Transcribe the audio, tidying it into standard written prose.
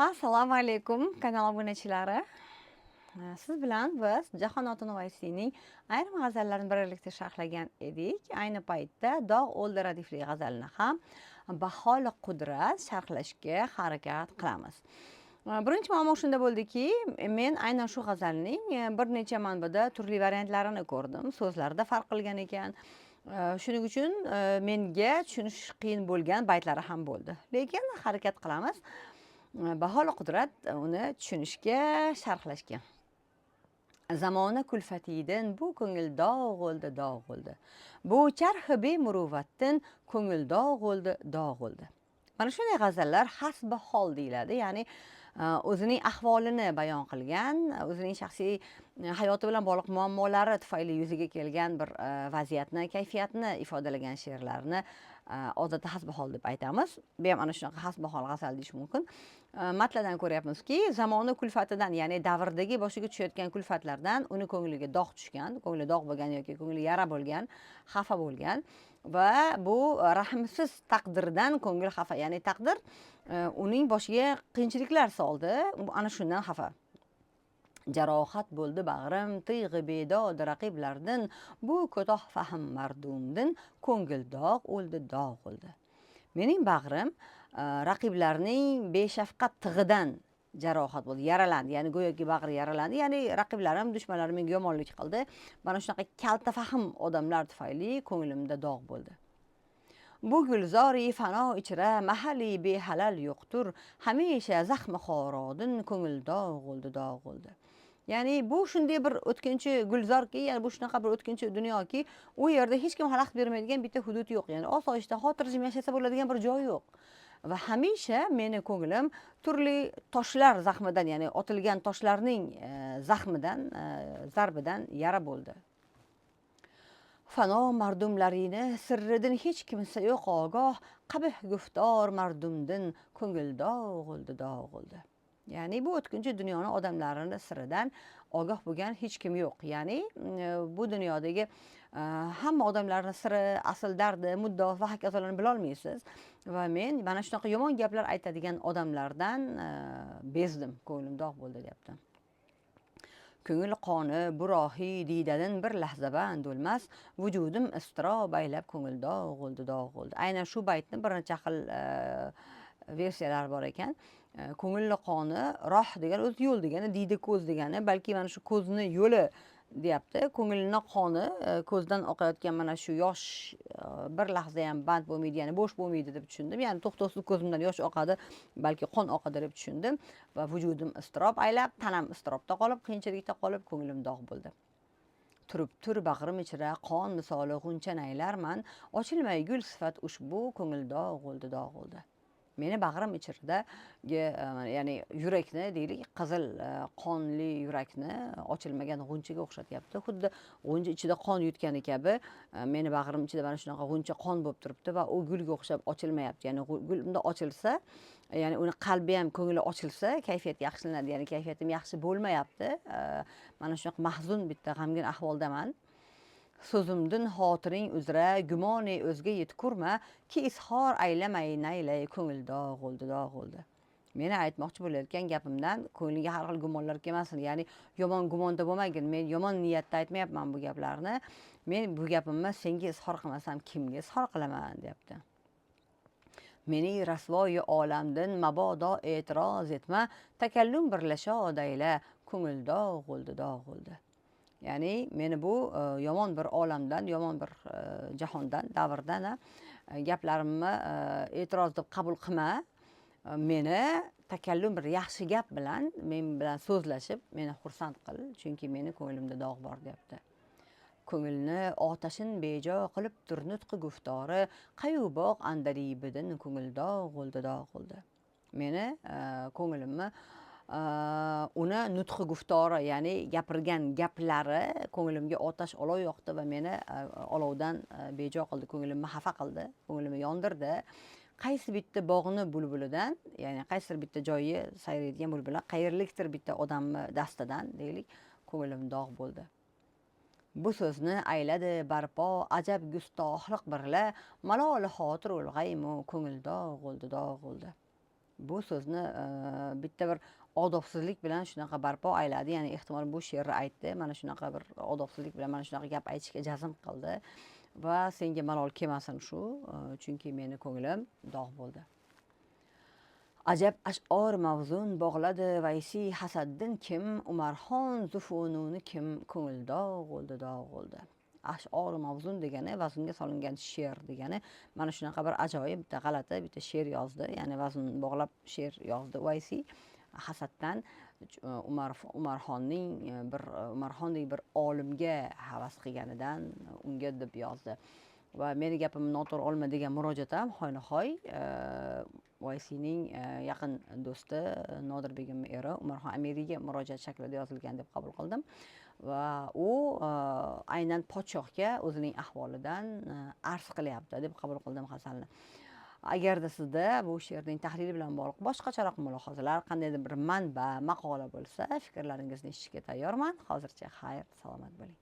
Assalomu alaykum, kanal obunachilari. Siz bilan biz Jahon Nuvaysiyning ayrim g'azallarini birgalikda sharhlagan edik. Ayni paytda "Dog' o'ldi" radifli g'azalini ham baholi qudrat sharhlashga harakat qilamiz. Birinchi muammo shunda bo'ldiki, men aynan shu g'azalning bir necha manbada turli variantlarini ko'rdim. So'zlarida farq qilgan ekan. Shuning uchun menga tushunish qiyin bo'lgan baytlari ham bo'ldi. Lekin harakat qilamiz. Baholi qudrat uni tushunishga, sharhlashga. Zamona kulfatidan bu ko'ngil dog' o'ldi, dog' o'ldi. Bu charxi bemuruvvatdan ko'ngil dog' o'ldi, dog' o'ldi. Mana shunday g'azallar hasbi hol deyiladi, ya'ni o'zining ahvolini bayon qilgan, o'zining shaxsiy hayoti bilan bog'liq muammolari tufayli yuzaga kelgan bir vaziyatni, kayfiyatni ifodalagan she'rlarni odatda hasbi hol deb aytamiz. Bu ham ana shunaqa hasbi hol g'azal deyish mumkin. Matladan ko'ryapmizki, zamoni kulfatidan, ya'ni davrdagi boshiga tushayotgan kulfatlardan uni ko'ngliga dog' tushgan, ko'ngli dog' bo'lgan yoki ko'ngli yara bo'lgan, xafa bo'lgan va bu rahmsiz taqdirdan ko'ngil xafa, ya'ni taqdir uning boshiga qiyinchiliklar soldi, ana shundan xafa. Jarohat bo'ldi bag'rim tiyg'i bedod raqiblardan, bu ko'toh fahm mardumdin ko'ngil dog' o'ldi, dog' o'ldi. Mening bag'rim raqiblarning beshafqat tig'idan jarohat bo'ldi, yaralandi, ya'ni go'yoki bag'ri yaralandi, ya'ni raqiblarim, dushmanlarim menga yomonlik qildi. Mana shunaqa kalta fahm odamlar tufayli ko'nglimda dog' bo'ldi. Bu gulzori fano ichra mahali behalal yo'qtur, hamisha zahmi xorodin ko'ngil dog' o'ldi, dog' o'ldi. Ya'ni bu shunday bir o'tkinchi gulzorki, ya'ni bu shunaqa bir o'tkinchi dunyoki, u yerda hech kim xalaqit bermaydigan bitta hudud yo'q, ya'ni osoyishta, xotirjam yashasa bo'ladigan bir joy yo'q. Va hamisha meni ko'nglim turli toshlar zahmidan, ya'ni otilgan toshlarning zahmidan, zarbidan yara bo'ldi. Fano mardumlarini sirridin hech kimsa yo'q ogoh, qabih guftor mardumdin ko'ngil dog' o'ldi, dog' o'ldi. Ya'ni bu o'tkinchi dunyoni odamlarini siridan ogoh bo'lgan hech kim yo'q, ya'ni bu dunyodagi hamma odamlarni siri, asl dardi, muddao va hokazolarni bilolmaysiz. Va men mana shunaqa yomon gaplar aytadigan odamlardan bezdim, ko'nglim dog' bo'ldi, deyapti. Ko'ngil qoni burohi diydadin bir lahza band o'lmas, vujudim iztirob aylab ko'ngil dog' o'ldi, dog' o'ldi. Aynan shu baytni bir necha xil versiyalar bor ekan. Ko'ngil qoni, roh degani o'zi yo'l degani, diyda ko'z degani, balki mana shu ko'zni yo'li deyapti. Ko'ngilni qoni, ko'zdan oqayotgan mana shu yosh bir lahza ham band bo'lmaydi, ya'ni bo'sh bo'lmaydi deb tushundim, ya'ni to'xtovsiz ko'zimdan yosh oqadi, balki qon oqadi deb tushundim. Va vujudim iztirob aylab, tanam iztirobda qolib, qiyinchilikda qolib, ko'nglim dog' bo'ldi. Turib tur bag'rim ichra qon misoli g'uncha naylarman, ochilmay gul sifat ushbu ko'ngil dog' o'ldi, dog' o'ldi. Meni bag'rim ichridagi ya'ni yurakni deylik, qizil qonli yurakni ochilmagan g'unchaga o'xshatyapti. Xuddi g'uncha ichida qon yutgani kabi meni bag'rim ichida mana shunaqa g'uncha qon bo'lib turibdi va u gulga o'xshab ochilmayapti. Ya'ni gul unda ochilsa, ya'ni uni qalbi ham, ko'ngli ochilsa, kayfiyat yaxshilanadi. Ya'ni kayfiyatim yaxshi bo'lmayapti. Mana shunaqa mahzun, bitta g'amgin ahvoldaman. So'zimdin xotiring uzra gumoni o'zga yetkurma, ki izhor aylamay naylay ko'ngil dog' o'ldi, dog' o'ldi. Meni aytmoqchi bo'layotgan gapimdan ko'nglingga har xil gumonlar kelmasin, ya'ni yomon gumonda bo'lmagin. Men yomon niyatda aytmayapman bu gaplarni. Men bu gapimni senga izhor qilmasam, kimga izhor qilaman, deyapti. Meni rasvoyi olamdin mabodo e'tiroz etma, takallum birlasha odayla ko'ngil dog' o'ldi, dog' o'ldi. Ya'ni meni bu yomon bir olamdan, yomon bir jahondan, davrdan gaplarimni e'tiroz deb qabul qilma. Meni takallum bir yaxshi gap bilan men bilan so'zlashib, meni xursand qil, chunki meni ko'nglimda dog' bor, deyapti. Ko'ngilni otashin bejo qilib tur nutqi guftori, qayu bog' andalibidin ko'ngil dog' o'ldi, dog' o'ldi. Meni ko'nglimni uni nutqi guftori, ya'ni gapirgan gaplari ko'nglimga otash, olov yoqdi va meni olovdan bejo qildi, ko'nglimni xafa qildi, ko'nglimni yondirdi. Qaysi bitta bog'ni bulbulidan, ya'ni qaysidir bitta joyi sayraydigan bulbullar, qayerlikdir bitta odamni dastidan deylik, ko'nglim dog' bo'ldi. Bu so'zni ayladi barpo ajab gustohliq birla, maloli xotir o'lg'aymu ko'ngil dog' o'ldi, dog' o'ldi. Bu so'zni bitta bir odobsizlik bilan shunaqa barpo ayladi, ya'ni ehtimol bu she'rni aytdi, mana shunaqa bir odobsizlik bilan mana shunaqa gap aytishga jazm qildi va senga malol kelmasin shu, chunki meni ko'nglim dog' bo'ldi. Ajab ash'or mavzun bog'ladi Vaysiy hasaddin kim, Umarxon zufununi kim, ko'ngil dog' bo'ldi, dog' bo'ldi. Ash'or mavzun degani vaznga solingan she'r degani. Mana shunaqa bir ajoyib bitta g'alati bitta she'r yozdi, ya'ni vazn bog'lab she'r yozdi Vaysiy hasaddan Umarxonning bir Umarxondek bir olimga havas qilganidan unga deb yozdi. Va meni gapimni noto'g'ri olma degan murojaat ham hoynahoy Vaysiyning yaqin do'sti Nodir begimni eri Umarxon Amiriyga murojaat shaklida yozilgan deb qabul qildim. Va u aynan podshohga o'zining ahvolidan arz qilyapti deb qabul qildim g'azalni. Agarda sizda bu she'rning tahlili bilan bog'liq boshqacharoq mulohazalar, qandaydir bir manba, maqola bo'lsa, fikrlaringizni eshitishga tayyorman. Hozircha xayr, salomat bo'ling.